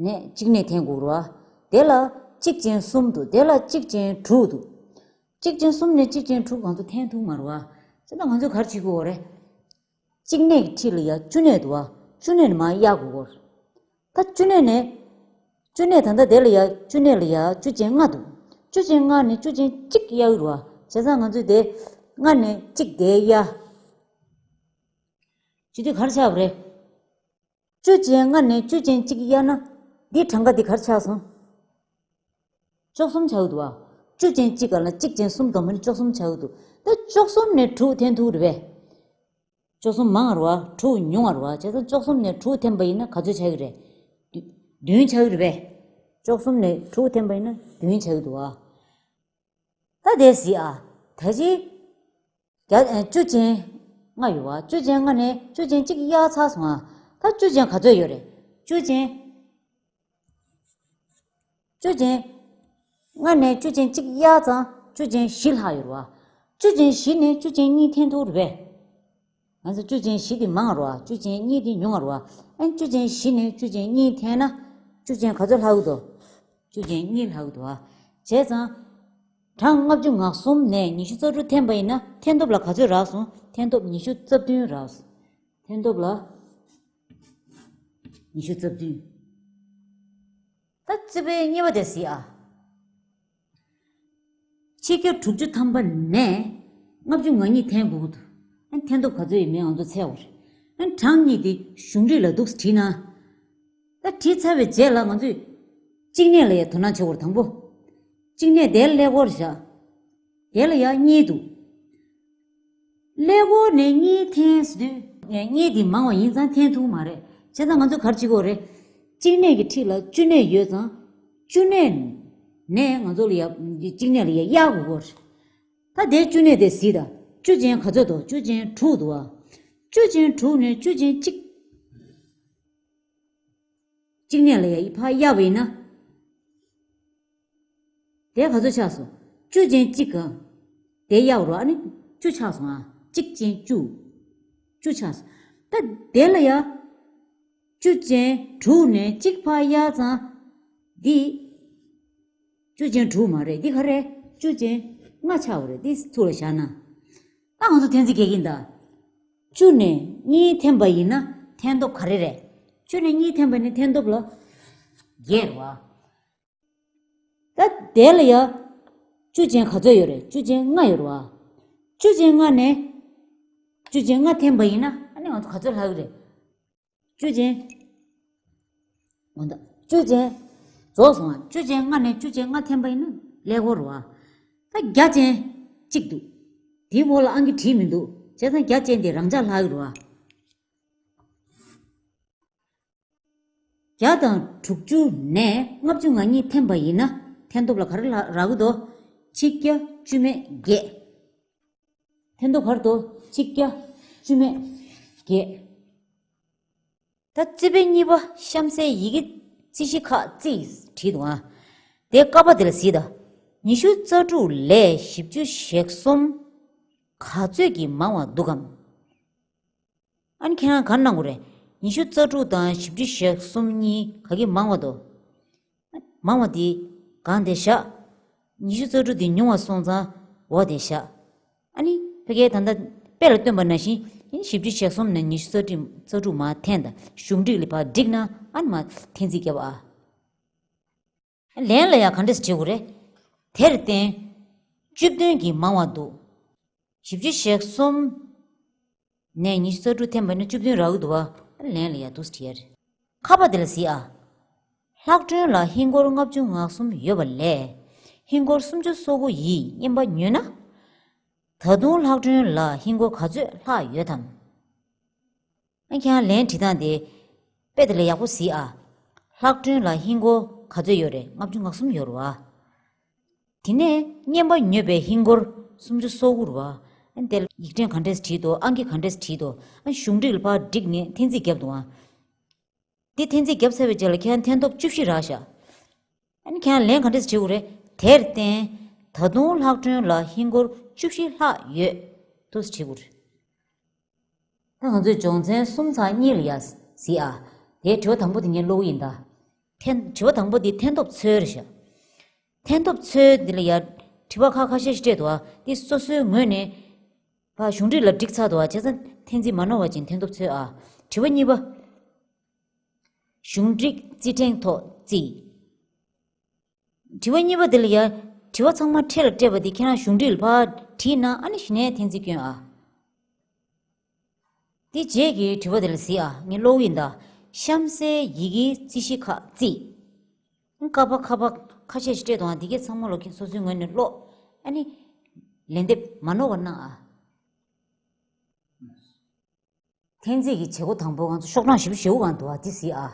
ནས་གཅིག་གནས་འཐེན་དགོས་རེད་བ། དེ་ལ་གཅིག་ཅན་གསུམ་འདུག་དེ་ལ་གཅིག་ཅན་དྲུག་འདུག་གཅིག་ཅན་གསུམ་ནས་གཅིག་ཅན་དྲུག་ང་ཚོ་འཐེན་ཐུབ་མ་རེད་བ། བྱས་ན་ང་ཚོས་ག་རེ་བྱེད་དགོས་རེད། གཅིག་གནས་ཀྱི་འཁྲིས་ལ་ཡ་བཅུ་གནས་འདུག་བ། བཅུ་གནས་ནས་མར་གཡར་དགོས་གོ། ད་བཅུ་གནས་ནས། བཅུ་གནས་ད་ལྟ་དེ་ལ་ཡ་བཅུ་གནས་ལ་ཡ་བཅུ་ཅན་ལྔ་འདུག་བཅུ་ཅན་ལྔ་ནས་བཅུ་ཅན་གཅིག་གཡར་གྱི་རེད་བ། བྱས་ཙང་ང་ཚོས་དེ་ལྔ་ནས་གཅིག་དེ་གཡར། བྱེད་དུས་ག་རེ་ཆགས་པ་རེད། བཅུ་ཅན་ལྔ་ནས་བཅུ་ཅན་གཅིག་གཡར་ན། འདིའི་གྲངས་ཀ་འདི་ག་རེ་ཆགས་སོང་། བཅུ་གསུམ་ཆགས་ཀྱི་འདུག་བ། བཅུ་ཅན་གཅིག་ག་ལ་གཅིག་ཅན་གསུམ་བསྡོམས་པ་ནི་བཅུ་གསུམ་ཆགས་ཀྱི་འདུག་ད་བཅུ་གསུམ་ནས་དྲུག་འཐེན་ཐུབ་རེད་པས། བཅུ་གསུམ་མང་བ་རེད་བ། དྲུག་ཉུང་བ་རེད་བ། བྱས་ཙང་བཅུ་གསུམ་ནས་དྲུག་འཐེན་པ་ཡིན་ན་ག་ཚོད་ཆགས་ཀྱི་རེད། བདུན་ཆགས་ཀྱི་རེད་པས། བཅུ་གསུམ་ནས་དྲུག་འཐེན་པ་ཡིན་ན་བདུན་ཆགས་ཀྱི་འདུག་བ། ད་དེ་གཟིགས་ཨ། ད་ཅི། བརྒྱ་ཨ། བཅུ་ཅན་ལྔ་ཡོད་བ། བཅུ་ཅན་ལྔ་ནས་བཅུ་ཅན་གཅིག་གཡར་ཚར་སོང་ཨ། ད་བཅུ་ཅན་ག་ཚོད་ཡོད་རེད། བཅུ་ཅན། བཅུ་ཅན། ལྔ་ནས་བཅུ་ཅན་གཅིག་གཡར་ཙང་བཅུ་ཅན་བཞི་ལྷག་ཡོད་རེད་བ། བཅུ་ཅན་བཞི་ནས་བཅུ་ཅན་གཉིས་འཐེན་ཐུབ་རེད་པས། ང་ཚོ་བཅུ་ཅན་བཞི་དེ་མང་བ་རེད་བ། བཅུ་ཅན་གཉིས་དེ་ཉུང་བ་རེད་བ། ཨ་ནི་བཅུ་ཅན་བཞི་ནས་བཅུ་ཅན་གཉིས་འཐེན་ན་བཅུ་ཅན་ག་ཚོད་ལྷག་གི་འདུག་བཅུ་ཅན་གཉིས་ལྷག་གི་འདུག་བ། བྱས་ཙང་། གྲངས་ལྔ་བཅུ་ང་གསུམ་ནས་ཉི་ཤུ་རྩ་དྲུག་འཐེན་པ་ཡིན་ན་འཐེན་ཐོབ་ལ་ག་ཚོད་རག་སོང་། འཐེན་ཐོབ་ཉི་ཤུ་རྩ་བདུན་རག་སོང་། འཐེན་ཐོབ་ལ་ཉི་ཤུ་རྩ་བདུན། ད་རྩིས་པའི་གཉིས་པ་དེ་གཟིགས་ཨ། ཆིག་བརྒྱ་དྲུག་ཅུ་ཐམ་པ་ནས་ལྔ་བཅུ་ང་གཉིས་འཐེན་དགོས་ཀྱི་འདུག་ཨ་ནི་འཐེན་ཐོབ་ག་ཚོད་ཡོད་མེད་ང་ཚོ་འཚོལ་དགོས་རེད། ཨ་ནི་གྲངས་གཉིས་དེ་གཞུང་འགྲིག་ལ་འདུག་སེ་བྲིས་ན། ད་བྲིས་ཚར་བའི་རྗེས་ལ་ང་ཚོས་གཅིག་གནས་ལ་ཡ་དོ་སྣང་བྱེད་དགོས་རེད་དང་པོ། གཅིག་གནས་དེ་ཀླད་ཀོར་བཞག་དེ་ལ་ཡ་གཉིས་འདུག་ཀླད་ཀོར་ནས་གཉིས་འཐེན་ཟེར་དུས་གཉིས་དེ་མང་བ་ཡིན་ཙང་འཐེན་ཐུབ་མ་རེད། བྱས་ཙང་ང་ཚོ་ག་རེ་བྱེད་དགོས་རེད། གཅིག་གནས་ཀྱི་འཁྲིས་ལ་བཅུ་གནས་ཡོད་ཙང་བཅུ་གནས་ནས་ང་ཚོ་ལ་ཡ་གཅིག་གནས་ལ་ཡ་གཡར་དགོས་ཀྱི་རེད། ད་དེ་བཅུ་གནས་དེ་གཟིགས་དང་། བཅུ་ཅན་ག་ཚོད་འདུག་བཅུ་ཅན་དྲུག་འདུག་བ། བཅུ་ཅན་དྲུག་ནས་བཅུ་ཅན་གཅིག་གཅིག་གནས་ལ་ཡ་ཡི་ཕར་གཡར་བ་ཡིན་ན། དེ་ག་ཚོད་ཆགས་སོང་། བཅུ་ཅན་གཅིག་ག་དེ་གཡར་བ་རེད་བ། ཨ་ནི་བཅུ་ཆགས་སོང་ཨ། གཅིག་ཅན་བཅུ། བཅུ་ཆགས་སོང་། ད་དེ་ལ་ཡ། བཅུ་ཅན་དྲུག་ནས་གཅིག་ཕར་གཡར་ཙང་། འདི། བཅུ་ཅན་དྲུག་མ་རེད། འདི་ག་རེ། བཅུ་ཅན་ལྔ་ཆགས་པ་རེད། འདི་ཚུར་ལ་བཞག་ན། ད་ང་ཚོ་འཐེན་རྩིས་རྒྱག་གི་ཡིན་ད། བཅུ་ནས་གཉིས་འཐེན་པ་ཡིན་ན་འཐེན་ཐོབ་ག་རེ་རེད། བཅུ་ནས་གཉིས་འཐེན་པ་ནི་འཐེན་ཐོབ་ལ། བརྒྱད་རེད་བ། ད་དེ་ལ་ཡ། བཅུ་ཅན་ག་ཚོད་ཡོད་རེད། བཅུ་ཅན་ལྔ་ཡོད་རེད་བ། བཅུ་ཅན་ལྔ་ནས། བཅུ་ཅན་ལྔ་འཐེན་པ་ཡིན་ན་ཨ་ནི་ང་ཚོ་ག་ཚོད་ལྷག་གི་རེད། བཅུ་ཅན། འོ་ད་བཅུ་ཅན། རྫོགས་སོང་ང་། བཅུ་ཅན་ལྔ་ནས་བཅུ་ཅན་ལྔ་འཐེན་པ་ཡིན་ན་ཀླད་ཀོར་རེད་བ། ད་བརྒྱ་ཅན་གཅིག་འདུག་དེའི་འོག་ལ་ཨང་ཀི་བྲིས་མི་འདུག་བྱས་ཙང་བརྒྱ་ཅན་དེ་རང་འཇགས་ལྷག་གི་རེད་བ། བརྒྱ་དང་དྲུག་ཅུ་ནས་ལྔ་བཅུ་ང་གཉིས་འཐེན་པ་ཡིན་ན་འཐེན་ཐོབ་ལ་ག་རེ་ལ་རག་གི་འདུག་ཆིག་བརྒྱ་བཅུ་མེད་བརྒྱད། འཐེན་ཐོབ་ག་རེ་འདུག་ཆིག་བརྒྱ་བཅུ་མེད་བརྒྱད། ད་རྩིས་དཔེ་གཉིས་པ་གཤམ་གསལ་ཡི་གེ་རྩིས་གཞི་ཁག་རྩིས་བྲིས་འདུག་ཨ། དེ་ཀ་པ་དེ་ལ་གཟིགས་དང་། ཉི་ཤུ་རྩ་དྲུག་ལས་བཞི་བཅུ་ཞེ་གསུམ་ག་ཚོད་ཀྱིས་མང་བ་འདུག་གམ། ཨ་ནི་ཁྱེད་རང་ག་རེ་གནང་དགོས་རེད། ཉི་ཤུ་རྩ་དྲུག་དང་བཞི་བཅུ་ཞེ་གསུམ་གཉིས་ག་གིས་མང་བ་འདུག་མང་བ་དེ་གང་དེ་བཞག་ཉི་ཤུ་རྩ་དྲུག་དེ་ཉུང་བ་སོང་ཙང་འོག་དེ་བཞག་ཨ་ནི་ཕ་གིའི་ད་ལྟ་དཔེ་ལ་སྟོན་པ་ནང་བཞིན་ཨ་ནི་བཞི་བཅུ་ཞེ་གསུམ་ནས་ཉི་ཤུ་རྩ་དྲུག་རྩ་དྲུག་མར་འཐེན་དང་། གཞུང་འགྲིག་ལ་ཕར་བསྒྲིགས་ན་ཨ་ནི་མར་འཐེན་རྩིས་རྒྱབ་ཨ། ལན་ལ་ཡང་ག་འདྲས་བྲིས་དགོས་རེད། དེར་བརྟེན། བཅུ་བདུན་གྱིས་མང་བ་འདུག་བཞི་བཅུ་ཞེ་གསུམ་ནས་ཉི་ཤུ་རྩ་དྲུག་འཐེན་པ་ནི་བཅུ་བདུན་རག་གི་འདུག་བ། ལན་ལ་ཡང་འདུག་སེ་བྲིས་ཡ་རེད། ཁ་པ་དེ་ལ་གཟིགས་ཨ། ལྷག་གྲོན་ལ་ཧིན་སྒོར་ལྔ་བཅུ་ང་གསུམ་ཡོད་པ་ལས། ཧིན་སྒོར་སུམ་ཅུ་སོ་དགུ་ཡིས་རྔན་པ་ཉོས་ན། ད་དུང་ལྷག་གྲོན་ལ་ཧིན་སྒོར་ག་ཚོད་ལྷག་ཡོད་དམ། ཨ་ཁྱེད་རང་ལན་བྲིས་སྟངས་དེ། དཔེ་དེ་ལ་ཡག་པོ་གཟིགས་ཨ། ལྷག་གྲོན་ལ་ཧིན་སྒོར་ག་ཚོད་ཡོད་རེད། ལྔ་བཅུ་ང་གསུམ་ཡོད་རེད་བ། དེ་ནས་རྔན་པ་ཉོས་པའི་ཧིན་སྒོར་སུམ་ཅུ་སོ་དགུ་རེད་བ། ཨ་དེ་ལ་ཡིག་ཕྲེང་ག་འདྲས་བྲིས་འདུག་ཨང་ཀི་ག་འདྲས་བྲིས་འདུག་ཨ་གཞུང་འགྲིག་ལ་ཕར་བསྒྲིགས་ནས་འཐེན་རྩིས་བརྒྱབ་འདུག་ཨ། འདི་འཐེན་རྩིས་བརྒྱབ་ཚར་བའི་རྗེས་ལ་ཁྱེད་རང་འཐེན་ཐོབ་བཅུ་བཞི་རག་ཤག་ཨ་ནི་ཁྱེད་རང་ལན་ག་འདྲས་བྲིས་དགོས་རེད། དེར་བརྟེན། ད་དུང་ལྷག་གྲོན་ལ་ཧིན་སྒོར་བཅུ་བཞི་ལྷག་ཡོད། འདུག་སེ་བྲིས་དགོས་རེད། ད་ང་ཚོས་སྦྱོང་ཚན་གསུམ་ཚེག་གཉིས་ལ་ཡ་གཟིགས་ཨ། དེའི་དྲི་བ་དང་པོ་དེ་ངས་ཀློག་གི་ཡིན་ད། འཐེན། དྲི་བ་དང་པོ་དེ་འཐེན་ཐོབ་ཚོད་རེད་ཤག་འཐེན་ཐོབ་ཚོད་འདི་ལ་ཡ། དྲི་བ་ཁག་ཁ་ཤས་ཤིག་སྤྲད་འདུག་ཨ། འདི་སོ་སོའི་ངོས་ནས། ཕར་གཞུང་འགྲིག་ལ་བསྒྲིགས་ཚར་འདུག་ཨ། བྱས་ཙང་འཐེན་རྩིས་མ་ནོར་བ་ཅན་འཐེན་ཐོབ་ཚོད་ཨ། དྲི་བ་གཉིས་པ། གཞུང་འགྲིག་རྩིས་ཕྲེང་ཐོག་རྩིས། དྲི་བ་གཉིས་པ་འདི་ལ་ཡ། དྲི་བ་ཚང་མ་ཕྲད་ལ་སྤྲད་པ་འདི་ཁྱེད་རང་གཞུང་འགྲིག་ལ་ཕར་བྲིས་ན་ཨ་ནི་གཞི་ནས་འཐེན་རྩིས་སྐྱོན་ཨ། དེ་རྗེས་ཀྱི་དྲི་བ་དེ་ལ་གཟིགས་ཨ། ངས་ཀློག་གི་ཡིན་ད། གཤམ་གསལ་ཡི་གེའི་རྩིས་གཞི་ཁག་རྩིས། ཀ་པ་ཁ་པ་ཁ་ཤས་ཤིག་སྤྲད་འདུག་ཨ། འདི་གའི་ཚང་མ་ལོ་ཁྱེད་སོ་སོའི་ངོས་ནས་ཀློག་ཨ་ནི། ལན་འདེབས་མ་ནོར་བ་གནང་ཨ། འཐེན་རྩིས་ཀྱི་བྱེད་སྒོ་དང་པོ་ང་ཚོ་ཤོག་གྲངས་བཞི་བཅུ་ཞེ་དགུ་གང་འདུག་བ་འདི་གཟིགས་ཨ།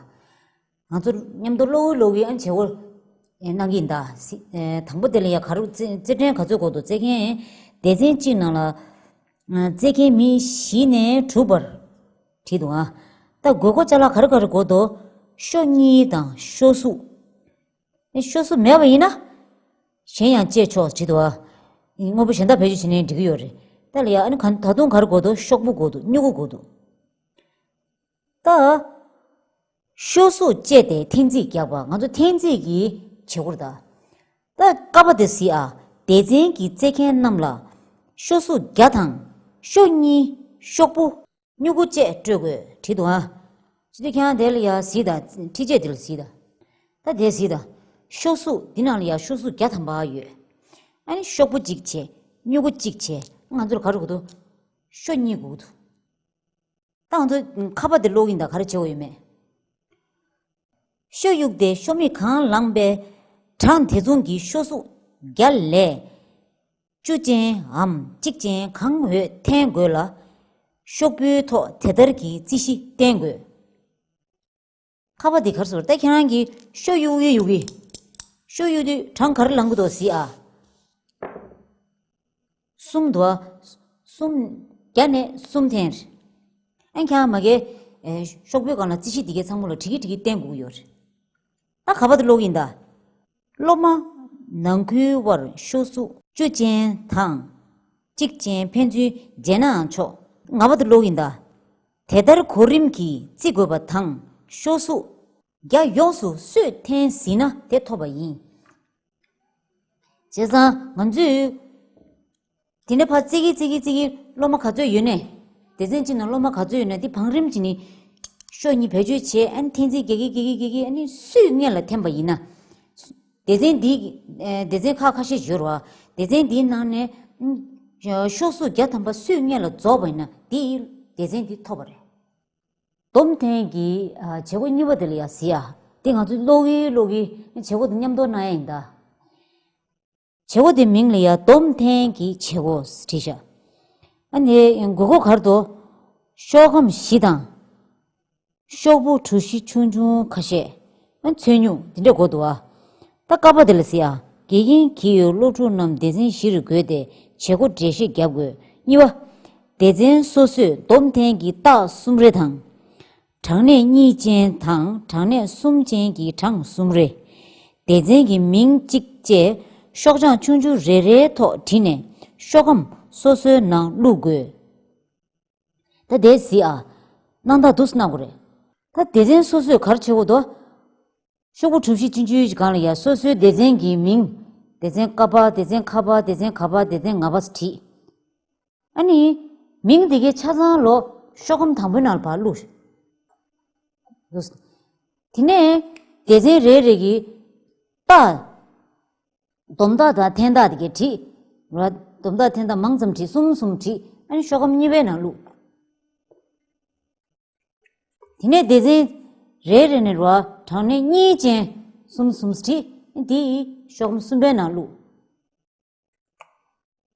ང་ཚོ་མཉམ་དུ་ཀློག་གི་ཀློག་གི་ཨ་བྱེད་སྒོ་ཨེ་གནང་གི་ཡིན་ད་གཟིགས། ཨེ་དང་པོ་དེ་ལ་ཡ་ག་རེ་རྩེ་རྩེད་འགྲན་ག་ཚོད་འགོར་འདུག་རྩེད་མཁན་སྡེ་ཚན་གཅིག་ནང་ལ་ཨ་རྩེད་མཁན་མི་བཞི་ནས་དྲུག་བར་བྲིས་འདུག་ཨ། ད་དགོས་མཁོ་ཅ་ལག་ག་རེ་ག་རེ་དགོས་འདུག་ཤོ་གཉིས་དང་ཤོ་གཟུགས། ཨེ་ཤོ་གཟུགས་མེད་པ་ཡིན་ན། གཞན་ཡང་སྤྱད་ཆོག་བྲིས་འདུག་ཨ། དངོས་པོ་གཞན་དག་བེད་སྤྱོད་བྱས་ནའི་འགྲིག་གི་ཡོད་རེད། ད་ལ་ཡ་ཨ་ནི་ག་ད་དུང་ག་རེ་དགོས་འདུག་ཤོག་བུ་དགོས་འདུག་སྨྱུ་གུ་དགོས་འདུག་ད། ཤོ་གཟུགས་སྤྱད་དེ་འཐེན་རྩིས་རྒྱག་པ་ང་ཚོ་འཐེན་རྩིས་ཀྱི་བྱེད་སྒོ་རེད་ད། ད་ཀ་པ་དེ་གཟིགས་ཨ། སྡེ་ཚན་གྱི་རྩེད་མཁན་རྣམས་ལ་ཤོ་གཟུགས་བརྒྱ་དང་ཤོ་གཉིས་ཤོག་བུ་སྨྱུ་གུ་བཅས་སྤྲོད་དགོས་བྲིས་འདུག་ཨ། ཅི་སྟེ་ཁྱེད་རང་དེ་ལ་ཡ་གཟིགས་དང་ཁྲིད་ཆས་དེ་ལ་གཟིགས་དང་། ད་དེ་གཟིགས་དང་། ཤོ་གཟུགས་འདི་ནང་ལ་ཡ་ཤོ་གཟུགས་བརྒྱ་ཐམ་པ་ཡོད། ཨ་ནི་ཤོག་བུ་གཅིག་བྱས། སྨྱུ་གུ་གཅིག་བྱས། ང་ཚོར་ག་རེ་དགོས་འདུག་ཤོ་གཉིས་དགོས་འདུག་ད་ང་ཚོ་ཁ་པར་དེ་ཀློག་གིན་ད་ག་རེ་བྱེད་དགོས་ཡོད་མེད། ཤོ་གཡུགས་ཏེ་ཤོ་མིག་གང་ལངས་པའི་གྲངས་དེ་མཚུངས་ཀྱི་ཤོ་གཟུགས་བརྒྱ་ལས་བཅུ་ཅན་འམ་གཅིག་ཅན་གང་འོས་འཐེན་དགོས་ལ། ཤོག་བུའི་ཐོག་དེ་ལྟར་གྱི་རྩིས་གཞི་བསྟན་དགོས། ཁ་པར་འདི་གར་སོང་ད་ཁྱེད་རང་གིས་ཤོ་གཡུག་གི་གཡུག་གི་ཤོ་གཡུག་དུས་གྲངས་ག་རེ་ལངས་གི་འདུག་གཟིགས་ཨ། གསུམ་འདུག་ཨ། གསུམ། བརྒྱ་ནས་གསུམ་འཐེན་རེད། ཨ་ཁྱེད་རང་མ་གིའི་ཨེ་ཤོག་བུའི་སྒང་ལ་རྩིས་གཞི་འདི་གའི་ཚང་མ་ལ་བྲིས་ཀྱི་བྲིས་ཀྱི་བསྟན་དགོས་ཀྱི་ཡོད་རེད། ད་ག་པར་དུ་ཀློག་གི་ཡིན་ད། སློབ་མ་ནང་ཁུལ་དབར་ཤོ་གཟུགས་བཅུ་ཅན་དང་གཅིག་ཅན་ཕན་ཚུན་བརྗེས་ནའང་ཆོག་ལྔ་པ་དུ་ཀློག་གི་ཡིན་ད། དེ་ལྟར་གོ་རིམ་གྱིས་བརྩི་དགོས་པ་དང་ཤོ་གཟུགས་བརྒྱ་ཡོངས་སུ་སུས་འཐེན་ཟིན་ན་དེ་ཐོབ་པ་ཡིན། བྱས་ཙང་ང་ཚོས་དེ་ནས་ཕར་རྩིས་ཀྱི་རྩིས་ཀྱི་རྩིས་ཀྱི་སློབ་མ་ག་ཚོད་ཡོད་ནས། སྡེ་ཚན་གཅིག་ནང་སློབ་མ་ག་ཚོད་ཡོད་ནས་དེ་བང་རིམ་གཅིག་ནས་ཤོ་གཉིས་བེད་སྤྱོད་བྱས་ཨ་ནི་འཐེན་རྩིས་རྒྱག་གི་རྒྱག་གི་རྒྱག་གི་ཨ་ནི་སུས་སྔོན་ལ་འཐེན་པ་ཡིན་ན། སྡེ་ཚན་འདིའི་སྡེ་ཚན་ཁག་ཁ་ཤས་ཡོད་རེད་བ། སྡེ་ཚན་འདིའི་ནང་ནས་ཤོ་གཟུགས་བརྒྱ་ཐམ་པ་སུས་སྔོན་ལ་རྫོགས་པ་ཡིན་ན་དེ་ཡིས་སྡེ་ཚན་འདི་ཐོབ་པ་རེད། སྡོམ་འཐེན་གྱི་བྱེད་སྒོ་གཉིས་པ་དེ་ལ་ཡ་གཟིགས་ཡ། དེ་ང་ཚོས་ཀློག་གི་ཀློག་གི་བྱེད་སྒོ་དེ་མཉམ་དུ་གནང་ཡ་ཡིན་ད། བྱེད་སྒོ་དེ་མིང་ལ་ཡ་སྡོམ་འཐེན་གྱི་བྱེད་སྒོ་བྲིས་ཤག་ཨ་ནི་དགོས་མཁོ་ག་རེ་འདུག་ཤོག་སྒམ་བཞི་དང་། ཤོག་བུ་གྲུ་བཞི་ཆུང་ཆུང་ཁ་ཤས། ཨ་ཚོན་སྨྱུག་འདི་འདྲ་དགོས་འདུག་ཨ། ད་ཀ་པ་དེ་ལ་གཟིགས་ཨ། དགེ་རྒན་གྱིས་སློབ་ཕྲུག་རྣམས་སྡེ་ཚན་བཞི་རུ་བགོས་ཏེ་བྱེད་སྒོ་འགྲེལ་བཤད་བརྒྱབ་དགོས། གཉིས་པ། སྡེ་ཚན་སོ་སོས་སྡོམ་འཐེན་གྱི་རྟགས་གསུམ་རེ་དང་། གྲངས་གནས་གཉིས་ཅན་དང་གྲངས་གནས་གསུམ་ཅན་གྱི་གྲངས་གསུམ་རེ། སྡེ་ཚན་གྱི་མིང་གཅིག་བཅས་ཤོག་བྱང་ཆུང་ཆུང་རེ་རེའི་ཐོག་བྲིས་ནས་ཤོག་སྒམ་སོ་སོའི་ནང་བླུག་དགོས། ད་དེ་གཟིགས་ཨ། སྣང་དག་འདུག་སེ་གནང་དགོས་རེད། ད་སྡེ་ཚན་སོ་སོས་ག་རེ་བྱེད་དགོས་འདུག་ཤོག་བུ་གྲུ་བཞི་ཆུང་ཆུང་ཞིག་སྒང་ལ་ཡ་སོ་སོའི་སྡེ་ཚན་གྱི་མིང་། སྡེ་ཚན་ཀ་པ། སྡེ་ཚན་ཁ་པ། སྡེ་ཚན་ག་པ། སྡེ་ཚན་ང་པ་བྲིས། ཨ་ནི། མིང་དེ་གའི་ཆ་ཚང་ལོ་ཤོག་སྒམ་དང་པོའི་ནང་ལ་ཕར་བླུགས། དེ་ནས་སྡེ་ཚན་རེ་རེ་གི་རྟགས། སྡོམ་རྟགས་དང་འཐེན་རྟགས་དེ་གའི་བྲིས། ར། སྡོམ་རྟགས་འཐེན་རྟགས་མང་ཙམ་བྲིས། གསུམ་གསུམ་བྲིས། ཨ་ནི་ཤོག་སྒམ་གཉིས་པའི་ནང་བླུགས། དེ་ནས་སྡེ་ཚན་རེ་རེ་ནས་ར་གྲངས་གནས་གཉིས་ཅན་གསུམ་གསུམ་བྲིས། དེ་ཡི་ཤོག་སྒམ་གསུམ་པའི་ནང་བླུགས།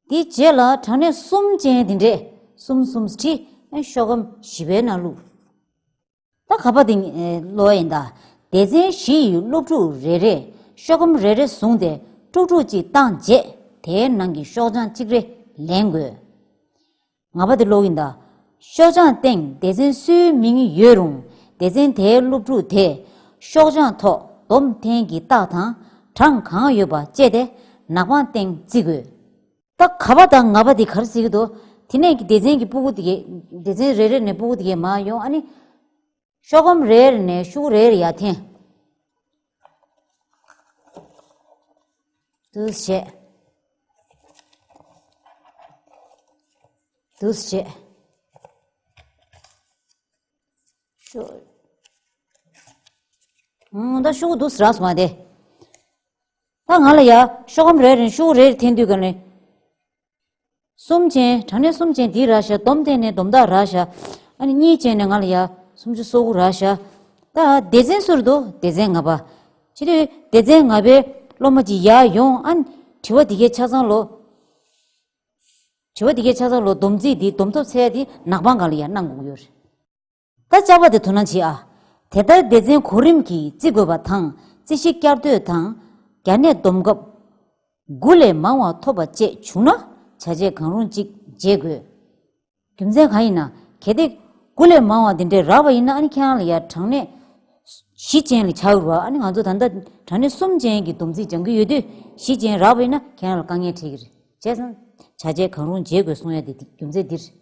དེའི་རྗེས་ལ་གྲངས་གནས་གསུམ་ཅན་དེ་འདྲས་གསུམ་གསུམ་བྲིས། ཤོག་སྒམ་བཞི་པའི་ནང་བླུགས། ད་ག་པ་དེ་ཀློག་ཡིན་ད། སྡེ་ཚན་བཞི་ཡི་སློབ་ཕྲུག་རེ་རེས་ཤོག་སྒམ་རེ་རེ་བཟུང་སྟེ་དཀྲུག་དཀྲུག་ཅིག་བཏང་རྗེས་དེའི་ནང་གི་ཤོག་བྱང་གཅིག་རེ་ལེན་དགོས། ལྔ་པ་དེ་ཀློག་ཡིན་ད། ཤོག་བྱང་སྟེང་སྡེ་ཚན་སུའི་མིང་ཡོད་རུང་སྡེ་ཚན་དེའི་སློབ་ཕྲུག་དེས་ཤོག་བྱང་ཐོག་སྡོམ་འཐེན་གྱི་རྟགས་དང་གྲངས་གང་ཡོད་པ་བཅས་ཏེ་ནག་པང་སྟེང་བརྩི་དགོས། ད་ག་པ་དང་ལྔ་པ་དེ་ག་རེ་ཟེར་གྱི་འདུག་དེ་ནས་ཀྱི་སྡེ་ཚན་གྱི་སྤུ་གུ་དེ་གས་སྡེ་ཚན་རེ་རེ་ནས་སྤུ་གུ་དེ་གས་མར་ཡོང་། ཨ་ནི། ཤོག་སྒམ་རེ་རེ་ནས་ཤོག་གུ་རེ་རེ་ཡར་འཐེན། འདུག་སེ་བྱས། འདུག་སེ་བྱས། ཤོག་ཨང་། ད་ཤོག་གུ་འདུག་སེ་རག་སོང་བ་དེ། ད་ང་ལ་ཡ་ཤོག་སྒམ་རེ་རེ་ནས་ཤོག་གུ་རེ་རེ་འཐེན་དུས་ག་ནས། གསུམ་ཅན། གྲངས་གནས་གསུམ་ཅན་འདི་རག་ཤག་སྡོམ་འཐེན་ནས་སྡོམ་རྟགས་རག་ཤག་ཨ་ནི་གཉིས་ཅན་ནས་ང་ལ་ཡ་སུམ་ཅུ་སོ་དགུ་རག་ཤག་ད་སྡེ་ཚན་སུ་རེད་འདུག་སྡེ་ཚན་ལྔ་པ། བྱེད་དུས་སྡེ་ཚན་ལྔ་པའི་སློབ་མ་ཅིག་ཡར་ཡོང་། ཨ་ནི་དྲི་བ་འདི་གའི་ཆ་ཚང་ལོ། དྲི་བ་འདི་གའི་ཆ་ཚང་ལོ། སྡོམ་རྩིས་འདི་སྡོམ་ཐོབ་ཚད་འདི་ནག་པང་སྒང་ལ་ཡར་གནང་དགོས་ཀྱི་ཡོད་རེད། ད་ཅ་པ་དེ་དོ་སྣང་བྱེད་ཨ། དེ་ལྟར་སྡེ་ཚན་གོ་རིམ་གྱིས་བརྩི་དགོས་པ་དང་། རྩིས་གཞི་བསྐྱར་ཟློས་དང་། རྒྱ་ནད་སྡོམ་སྐབས་དགུ་ལས་མང་བ་ཐོབ་པ་བཅས་བྱུང་ན། བྱ་བྱེད་གང་རུང་གཅིག་བྱེད་དགོས། རྒྱུ་མཚན་གང་ཡིན་ན། གལ་ཏེ་དགུ་ལས་མང་བ་འདི་འདྲའི་རག་པ་ཡིན་ན། ཨ་ནི་ཁྱེད་རང་ལ་ཡ་གྲངས་གནས་བཞི་ཅན་ལ་ཆགས་ཡོད་རེད་བ། ཨ་ནི་ང་ཚོ་ད་ལྟ་གྲངས་གནས་གསུམ་ཅན་གྱི་སྡོམ་རྩིས་སྦྱང་གི་ཡོད་དུས། བཞི་ཅན་རག་པ་ཡིན་ན་ཁྱེད་རང་ལ་དཀའ་ངལ་འཕྲད་ཀྱི་རེད། བྱས་ཙང་བྱ་བྱེད་གང་རུང་བྱེད་དགོས་གསུང་ཡ་དེ་རྒྱུ་མཚན་འདི་རེད།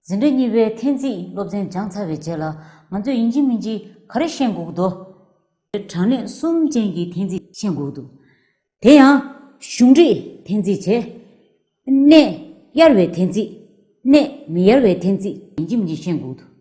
འཛིན་གྲྭ་གཉིས་པའི་འཐེན་རྩིས་སློབ་ཚན་སྦྱངས་ཚར་བའི་རྗེས་ལ། ང་ཚོས་ཡིན་གཅིག་མིན་གཅིག་ག་རེ་ཤེས་དགོས་ཀྱི་འདུག་གྲངས་གནས་གསུམ་ཅན་གྱི་འཐེན་རྩིས་ཤེས་དགོས་ཀྱི་འདུག་དེ་ཡང་གཞུང་འབྲེལ་འཐེན་རྩིས་བྱས། གནས་གཡར་བའི་འཐེན་རྩིས། གནས་མི་གཡར་བའི་འཐེན་རྩིས། ཡིན་གཅིག་མིན་གཅིག་ཤེས་དགོས་ཀྱི་འདུག